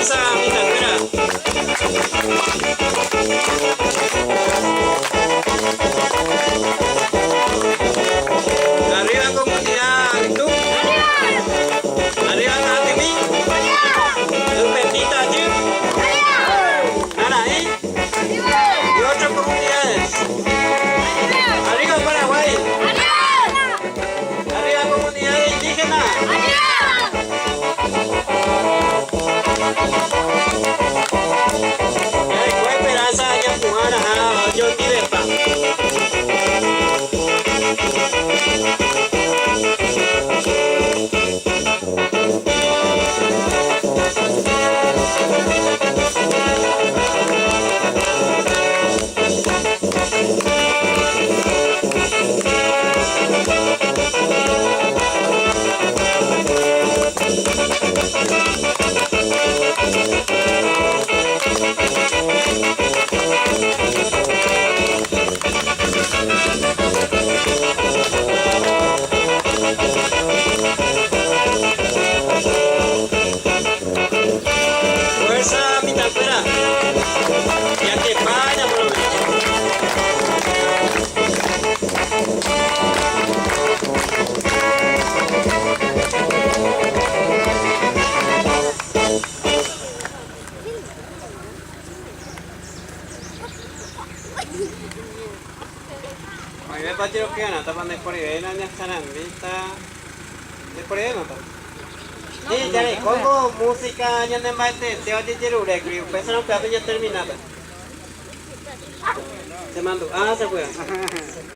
Fuerza mitãnguéra. Arriba comunidad Ytú. Arriba Ka'atymi. Ypetĩ Tajy. Nara'ĩ. Y otras comunidades. Arriba Paraguay. Arriba comunidades indígenas. Jareko esperanza ñapu'ãraha ojondivepa. Fuerza mitãkuéra, jakepa ñaporomete. Oĩvépa jerokyarãtapa ndeporivéina ñasarambíta ndeporivéimapa? Sí, jarekóngo música ñanemba'eteete ojejerurékuri, upéicharõ upévape ñatermináta. Chemandu'a sapy'a.